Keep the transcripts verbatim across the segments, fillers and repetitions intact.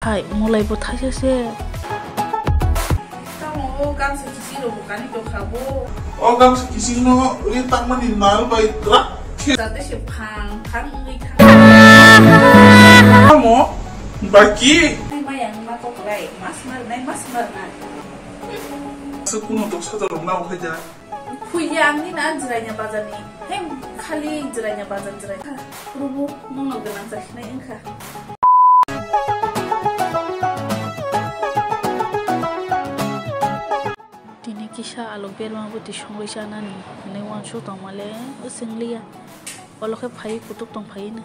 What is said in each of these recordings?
Hai, mulai bo thaisa se. Tamo o gamsa kising rok bo kani tokha bo. O gamsa kising no ri tangmani nal bai twrak khe. Jate se phang phang wngwi thang. Tamo baki. Nai maya wngma koklai, mas mar nai, mas mar nai. Aswk kuno toksa rok na ukhai ja. Khuya ang ni na Jirania bazar ni. Hem khali Jirania bazar Jirania. Rubu nono gwnang jakhinai wngkha. Tini kisa alok berma bwtwi songwi chanani hinwi uansuk tongmale wswngliya. Olo khe phaiwi kutuk tong phaino.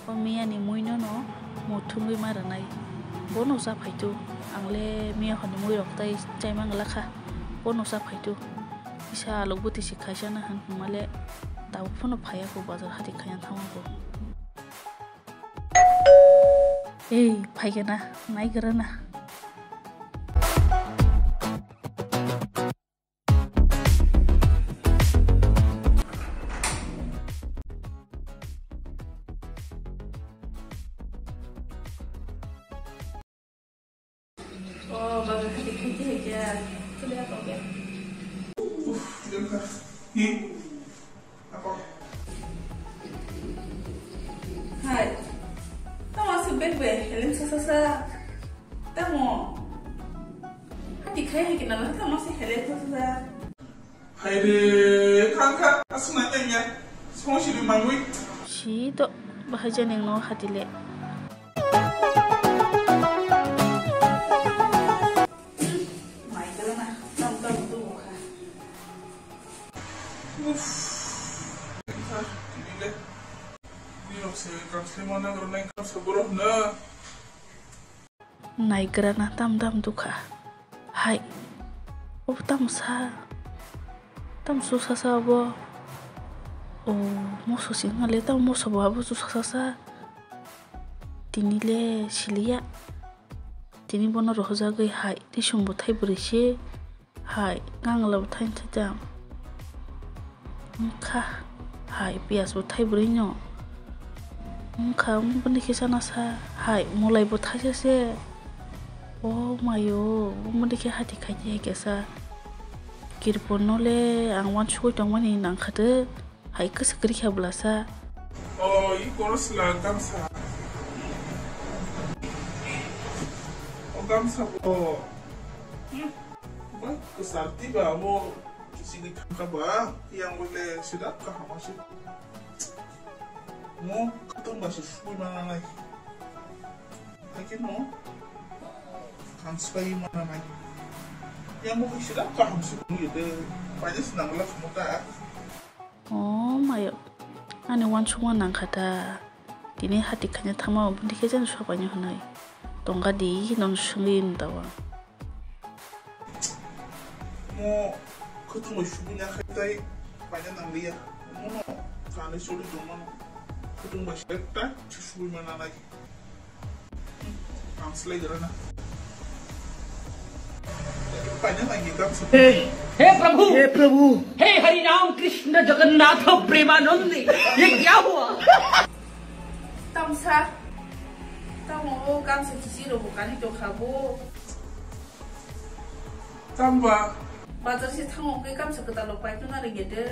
O miyani muinono muthungwi ma rwnai. Bono cha phaitu. Angle miya hwnwi muirok tai chaima glakha. Bono cha phaitu. Kisa alok bwtwi se khaisana hwn hwnmale tabuk phano phaiya kho bazar hati khaina thangma kho. Ei, phaigana, naigrana. Oh, baga hati khaiti hai kya? Chule apa kya? Uff, jengka. Hi. Apa? Hai. Tamo aswk bag bai heleng sasa sa. Tamo. Hati khai hai kina lah tamo aswk heleng sasa sa. Hai re, khang kha, aswk nai tanya. Song siri mangwi. Si to, bahai jani no hati le. Mai kala na, tam tam tu kha. Uff. Kha, tini le. Ni rok se kam se mana gro nai kam se gro na. Naigrana tam dam dukha. Hai. Obo tamo sa? Tamo su sasa obo? O, moso singha le tamo moso bo abo su sasa sa. Tini le siliya. Tini bono rohorjagwi hai, tisum bo thai bwrwi se. Hai, kangla bo thai thai tam. Wngkha. Hai, piyas bo thai bwrwi no. Wngkha, wng bini khe chana sa. Hai, mulai bo thaisa se. O mayo, wng bini khe hati khai khe kesa. Kirpon no le ang uansugwi tongmani nangkha de. Hai kwsa kwrwi kha bwlasa. O, i koro sila gamsa. O gamsa bo. Hmm. Bai kwsa tiba amo kisini thangka ba. Yang bole sila kaham asi. Mo khatung ba se sui mana nai. Hakhe no kang sui mana nai. Yang bo sila kaham sui de. Bai sina bala khamo ta. O mayo, ani uansukma nangkha ta. Tini hati khaina thangma bini khe jani sopaini hwnwi tongkha di, non swngwi wng tao. Mo khutung bai subui na khai tai paina nangliya. Mono kanwi choli tongmano. Khutung bai sai ta subui mana nai. हे, हे प्रभु, हे प्रभु। हे हरि राम कृष्ण जगन्नाथ प्रेमानंद, ये क्या हुआ? Tamsa, tamo o gamsa kisi rok bo kani tokha bo. Tamba. Bazar se thango khe gamsa kwtal rok pai tuna ringya de.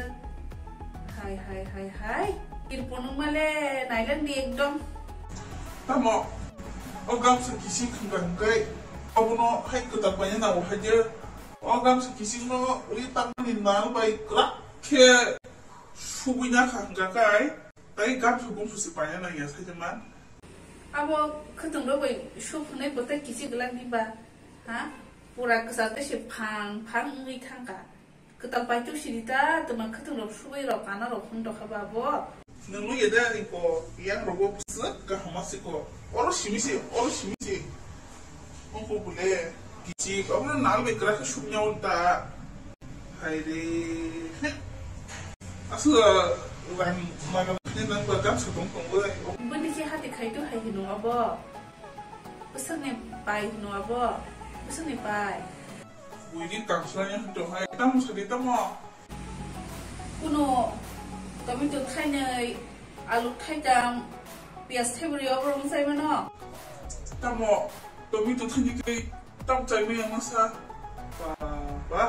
Hai, hai, hai, hai. Kirpon wngma le nailang di ekdom. Tamo, o gamsa kising hwnka hwnkhe, obono hai kwtal paina nango hai de. O gamsa kising no ri tangmani nal bai kwrak khe subui na kha hwnka kai, tai gamsa gumsa se paina nangya sai de man. Abo khwtwng rok bai suk hwnwi bo tei kichi glak di ba, ha? Pura kwchar tei se phang phang wngwi thangkha. Kwtal paituk sidi ta twma khwtwng rok subui rok kana rok hwn tokha ba bo. Nwng nugya de ani ko yang rogo bwswk kaham ma se ko. Oro simi se, oro simi se. Ongko bole kichik, obono nal bai kwrak khe suknya ul ta. Hai re. Aswk rang mana khe nang ba gam sotong tong bai. Bini khe hati khai tu hai hino abo. Bwswkni pai hino abo. Bwswkni pai. Buini tangsa yang tu hai. Tamo sadi tamo. Kuno tomato thainwi, alu thaitam, piyaj thaibrwi oborok wngchai mano. Tamo, Tomato thani kai tam chai mai ang sa. Ba, ba.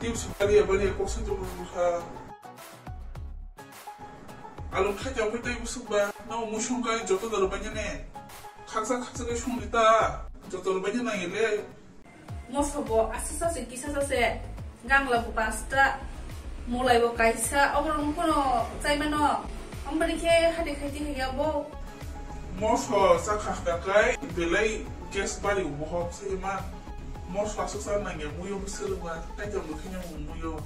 Tip sukari abani kok sa tu ha. Alu khai jao kai tai busuk ba. Na musung kai joto daro banya ne. Khaksa khaksa kai sung ta. Joto daro banya na ele. Moso bo aswk sase kisa sase gangla bo pasta mulai bo kaisa oborok no kono chaimano ombori khe hati khaiti haiya bo. Moso chakha hwnkha kai belai gas bari bohok sai ma moso aswk sa nangya muyo bwswrwma kaitor bo kheno muyo.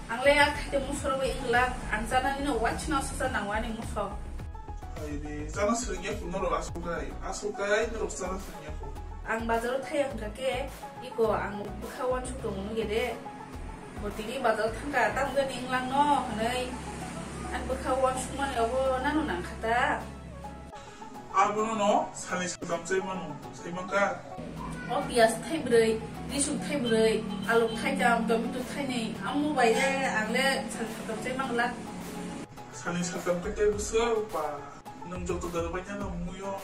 Ang le a khaite musoro bai wngla, ang chanani no wansukna susa nango ani muso. Hai re, chana swrwngya kho norok aswk kai, aswk kai norok chana swrwngya kho. Ang bazaro thaya hwnkha khe, iko ang bwkha wansuk tongo nuge de. Bo tini bazaro thangkha, tamo gani wnglang no hwnwi. Ang bwkha wansukmani obo nano nangkha ta. Abono no salni saltam chai mano, sai mankha. O piyaj thaibrwi, risuk thaibrwi, aluk thaitham, tomato thainwi, amo bai le ang le salni saltam chai mangla. Salni saltam khe tei bwswk ba, nwng joto dal bai nano muyo.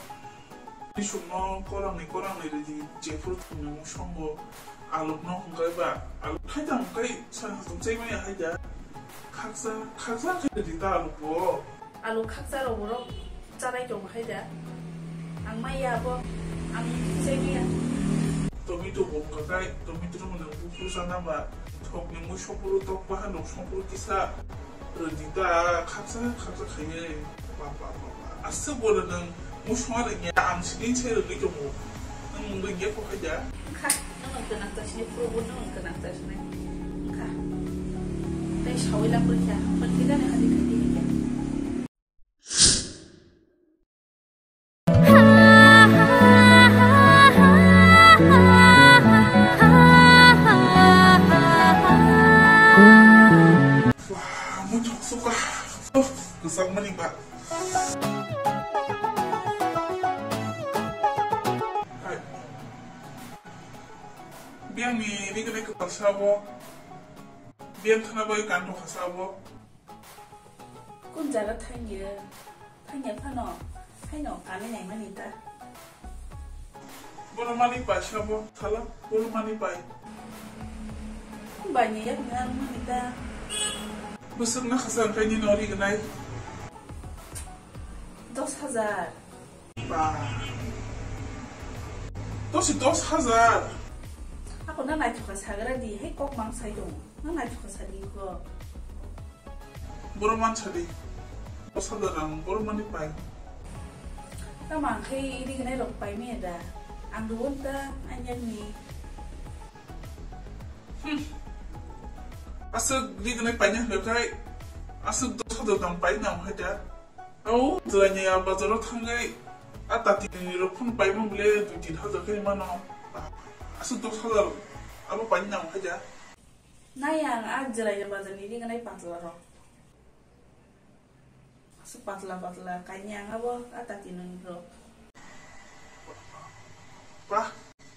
Risuk no korang ni korang ni ridi, jephuru thumni musongo, aluk no hwnkhai ba, aluk thaitham kai salni saltam chai manya hai da. Khaksa, khaksa khe ridi ta aluk bo. Aluk khaksa rok borok. Chanai tongo hai da. Ang maya abo, ang chai maya. Tomato bo wngkha kai, tomato no nwng buphuru sana ba, thokni mui sopuru tok bahan rok sopuru kisa rwdi ta khaksa khaksa khaiwi. Ba, ba, ba, ba. Aswk bo nwng mui songna rwngya, ang sini se rwgwi tongo. Nwng rwngya kho hai da. Wngkha, nwng kwnang ta sini, puro bo nwng kwnang ta sini. Wngkha. Tei sawi la purikha, purikha gani hadi khai di hai khe. Wah, muchuk suka. Oh, kesal mani, Pak. Hai. Biang ni ini kena kepal sabo. Biang kena bai kanto kasabo. Kun jaga thangya, thangya phano, haino kanwi naimani ta. Bono mani pai sabo, thala, bono mani pai. Kun bai ni yak ni arumani ta. Bwswk na khasa kai ni nori gnai. Dos hajar. Ba. Tosi dos hajar. Ako na naithokha sagra di, hai kok mang sai dong. Na naithokha sadi ko. Boro man sadi. Dos hajar rang boro mani pai. Tamo ang khai iri gnai rok pai maya da. Ang rwon ta anyang ni. Hmm. Aswk ri gnai pai na hwnkha khai. Aswk dos hajar dam pai na hwnkha da. Au, jwlai ni a bazar o thangwi a tati ni rok phun paimung bole dui tin hajar khe mano. Aswk dos hajar abo paini nang phaida. Nai ang a jwlai ni bazar ni ri gnai patla rok. Aswk patla patla kaini ang abo a tati ni rok. Bah,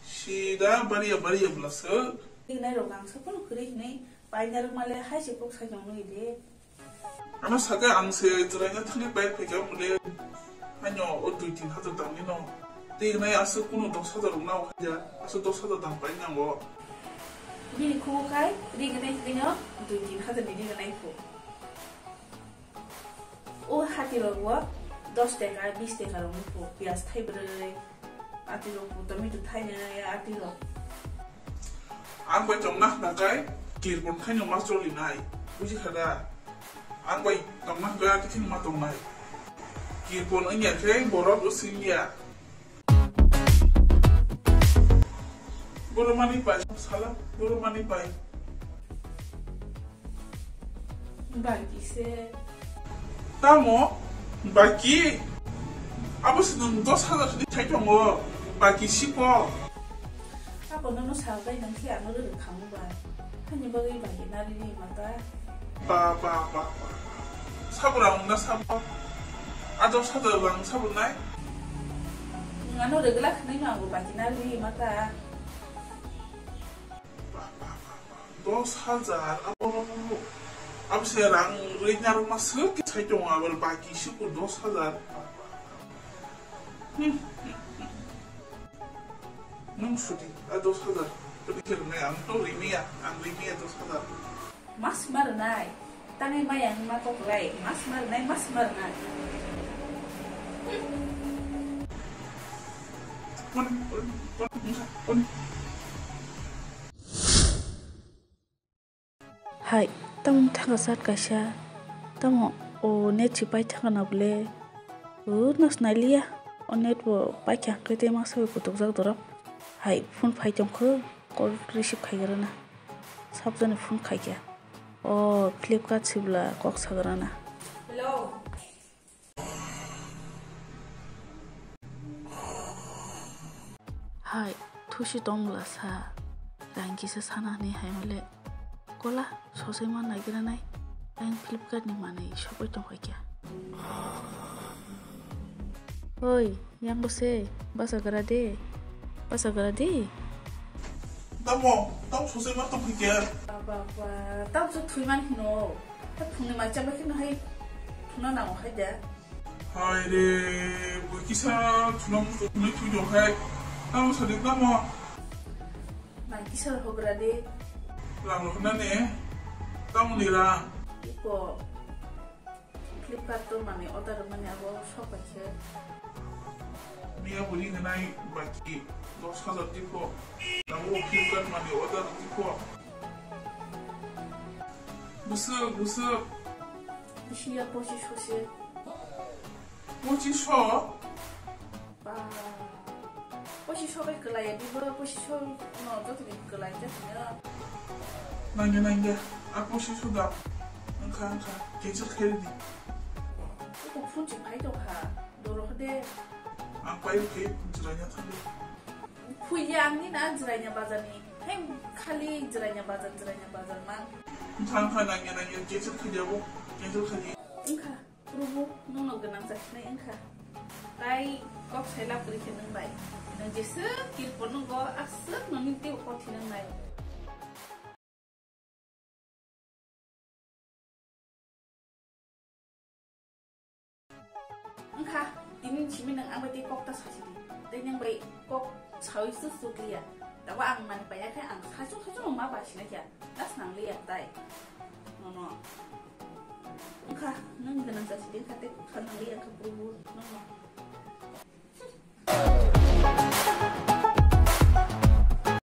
sida bariya bariya bwla swk. Ri gnai rok ang sa phano kwrwi hinwi paina rwk male hai se kok sai tong nwi de. Ano saka ang se jwlaina thangwi pai phaikha mole. Ano o dui tin hajar dam ni no. Tei nai aswk kunu dos hajar rok nao khaja. Aswk dos hajar dam pai nango. Bini khugo khai ri gnai tino dui tin hajar ni ri gnai phu. O hati rok o dos taka, bis taka rok ni phu. Piyaj thai brwi. Ati rok bo tomato thainai ati rok. Ang bai tongna hwnkha kai kirpon khaino ma choli nai. Buji kha da? Ang bai tongna hwnkha ati khin ma tongnai. Kirpon wngya khe borok wsing ya. Boro mani pai, sala, boro mani pai. Baki se. Tamo? Baki? Abo se nwng dos hajar sini thai tongo. Baki siko. Abo nono sal bai nang khe ano rwrwk khamu ba. Hani bagwi baki nari ni mata. Ba, ba, ba, ba. Sabra wngna sabo. A dos hajar rang sabo nai. Nwng ano rwgwla khwnai no abo baki nari ni mata. Ba, ba, ba, ba. Dos hajar, abo, abo se rang rwi narwkma swk khe sai tongo, abo baki siko dos hajar. Hmm. Nung sudi, a dos hajar. Tadi khe rwnai, ang to rimiya, ang rimiya dos hajar. Mas ma rwnai. Tangai maya hwnma kok lai. Mas ma rwnai, mas ma rwnai. Pon, pon, pon, pon. Hai, tamo thanga chat kaisa. Tamo o net si pai thanga na bole. O nas nai liya. O net bo pai kha khe te masa bai kutuk jak dorok. Hai, phone phai tong kho. Call receive khai gra na. Sabjani phone khai kha. O Flipkart sibla kok sagrana. Hello. Hai, thusi tongla sa. Rang kisa sana ni hai male. Kola, sosai ma naigra nai. Ang Flipkart ni manwi sokoi tong kha kya. Oi, yang bose, basa gra de. Basa gra de. Tamo, tamo sosai ma tong kha kya. Ba, ba, ba, tamo so thui man hino. Ta phungni mai chaba khino hai phuna nango hai da. Hai re, bo kisa chuna musto phunui thui jong hai. Tamo sadi tamo. Mai kisa hogra de. Rang lo hwnna ne. Tamo ni rang. Iko Flipkart to mani order mani abo sok bai khe. Miya buri hwnai baki dos hajar tipo. Tamo Flipkart mani order tipo. Busuk, busuk. Bisi ya pochish hoise. Pochish ho? Ba. Pochish ho bai kwlai ya, bibo pochish ho no joto ni kwlai ja tino. Nangya, nangya. A pochish ho da. Wngkha, wngkha. Cancel khe di. Iko phone si phai tong kha. Doro khe de. Ang pai khe jwraina thangdi. Phuya ang ni na Jirania bazar ni. Hem khali Jirania bazar, Jirania bazar ma. Thang kha nangya nangya cancel khaidi abo. Cancel khaidi. Wngkha, Prabhu, nwng no gwnang jaknai wngkha. Tai kok sai lab kwrwi khe nwng bai. Nwng jeswk kirpo nwngo, aswk noni tei kok thi nang nai. Wngkha, tini simi nwng ang bai tei kok ta sasi di. Tei nwng bai kok sawi su sukliya. Tabo ang mani paiya khe ang saichung saichung ma ba sina kya. Das nang liya tai. Nono. Wngkha, nwng gwnang sasi di wngkha tei kok sa nang liya wngkha Prabhu. Nono.